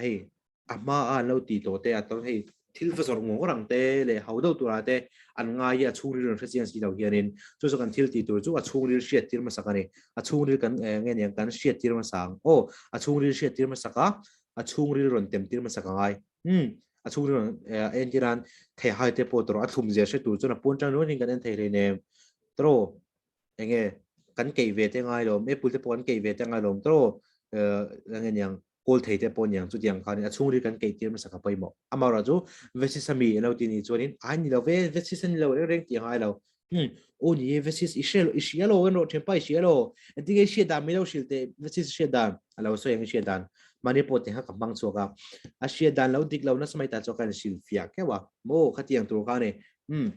hei a hma a an lo ti tawh te a tawng hei thil va zawrh ngawng rang te leh ho deuh tura te an ngai hi a chhungril an hre chiang si lo hianin chu chu kan thil tih tur chu a chhungril hriat tir hmasak a ni a chhungril kan nge niang kan hriat tir hmasa ang aw a chhungril hriat tir hmasak a a chhungril rawn tem tir hmasak a ngai um a chhungril rawn entiran thei hai te pawh tawrh a thlum zia hre tur chuan a pawn tang ringawt in kan en thei hleinem tawrh enge kan keih ve te ngai lawm apple te pawh kan keih ve te ngai lawm tawrh enge niang kawl thei te pawh niang chutiang khanin a chhungril kan keih tir hmasa ka pawimawh. Amaherawh chu Vesis a mi a lo ti ni chuanin ai ni lo ve, Vesis a ni lo reng reng tih a ngai lo. Hmm, aw ni e, Vesis i hre i hria lo en rawh thianpa i hria lo. Engtin nge i hriat dan min lo hrilh teh, Vesis i hriat dan a lo sawi ang i hriat dan. Mahni pawh tih kha ka hmang chhuak a. A hriat dan lo dik lo nasa mai ta chuan ka inhrilh fiah keuh a. Maw khatiang tur kha a ni. Hmm.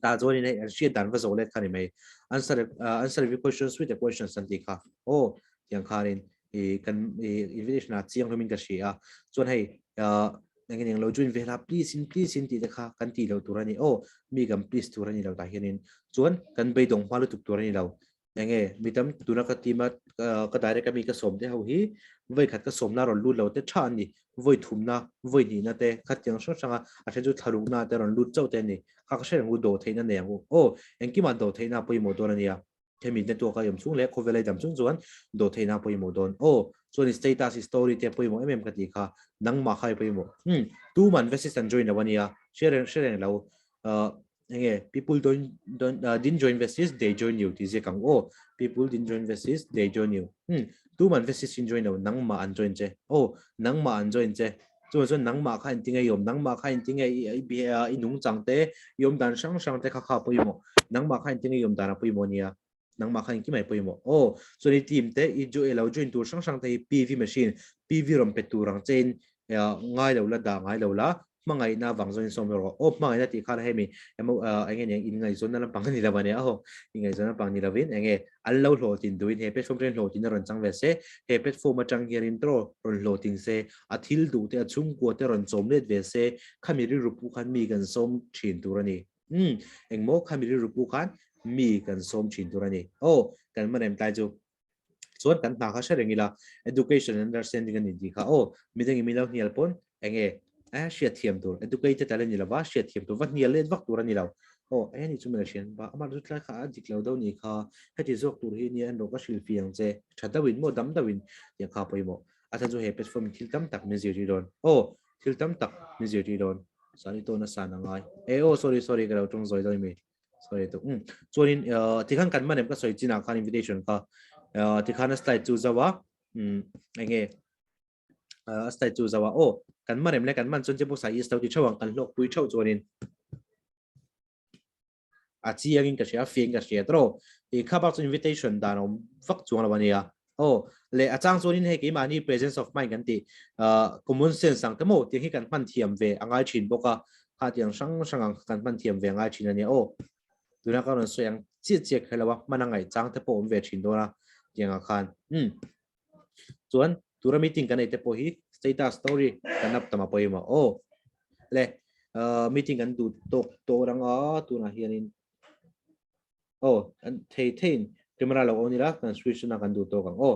Ta chuanin hei an hriat dan va zo let kha ni mai. Answer answer every questions with the questions an tih kha. Aw tiang khanin i kan i invitation a chiang hlawmin ka hria a. Chuan hei eng eng lo join ve la please in please in tih te kha kan tih loh tur a ni. Aw mi kan please tur a ni lo tah hianin chuan kan beidawng hma lutuk tur a ni lo. Enge mi tam tuna ka team a ka direct a mi ka sawm te ho hi vawi khat ka sawmna rawn lut lo te tha an ni vawi thumna vawi hnihna te khatiang hrang hranga a then chu thlarukna te rawn lut chauh te an ni kha ka hre reng u do theihna nei ang u aw engkimah do theihna a pawimawh dawn a nia hemi network a awm chung leh khawvel a i dam chung chuan do theihna a pawimawh dawn aw chuan i status i story te a pawimawh em em ka tih kha nangmah kha i pawimawh hmm tuman vesist an join lo a nia hre reng hre reng lo enge people don't don't uh, didn't join Vestis they join you ti ziak ang aw people didn't join Vestis they join you hmm tu man Vestis in join lo nangma an join che oh nangma an join che chu chuan nangma kha in tinge yom nangma kha in tinge i i i nung chang te yom dan hrang hrang te kha kha pawimawh nangma kha in tinge yom dan a pawimawh nia nangmah kha engkim ai pawimawh aw chuan i team te i jo lo join tur hrang hrang te hi PV machine PV rawn pe tur ang chein ngai lo la dah ngai lo la hmangaihna vang zawng in sawm rawh aw hmangaihna tih khan hemi emaw enge niang inngaihzawnna lampang ani lo ania aw inngaihzawnna lampang ni lovin enge an lo hlawhtlin duhin he platform atangin hlawhtlin a rawn chang ve se he platform atang hianin tawh rawn hlawhtlin se a thil duh te a chhungkua te rawn chawm let ve se khami rilru pawh khan mi kan sawm thin tur a ni. Umm, engmaw khami rilru pu khan mi kan sawm thin tur a ni. Aw, kan hman em tlai chu. Chuan kan hna kha hre reng ila, education and understanding a ni tih kha. Aw, midangin min lo hnial pawn enge eh hriat thiam tur, educated a la ni lova, hriat thiam tur, va hnial let vak tur a ni lo. Aw, eh ni chu mela hrian ba, amah chu tlai kha a dik lo deuh ni kha, heti zawk tur hi nia enrawh ka hrilh fi ang che, tha deuhin maw dam deuhin tih kha pawimawh. A chhan chu he platform in thil tam tak min zirtir dawn. Aw, thil tam tak min zirtir dawn. Sani to na san angai. E oh sorry sorry ka lo tawng zawi dawn mi. Sorry to. Um chuanin tikhan kan man em ka sawi chinah khan invitation kha. Tikhan a slide chu zawa. Um enge a slide chu zawa. Oh kan man em le kan man chuan che pawh sai is lo ti theuh ang kan hlawk pui theuh chuanin. A chiangin ka hria, a fiahin ka hria tawh. Ti kha bak chu invitation dan awm vak chuang lo ania. Aw, leh a chang chuanin hei keimahni presence of mind kan tih, common sense ang te maw tiang hi kan hman thiam ve a ngai thin bawk a, kha tiang hrang hrang ang kan hman thiam ve a ngai thin ania. Aw, tuna ka rawn sawi ang chiah chiah kher lo a, hman a ngaih chang te pawh awm ve thin dawn a tiangah khan. Umm. Chuan tura meeting kan nei te pawh hi status story kan up tam a pawimawh. Aw le meeting kan duh tawk tawh rang a tunah hianin aw kan thei theiin camera lo on ila kan switch na kan duh tawk ang aw.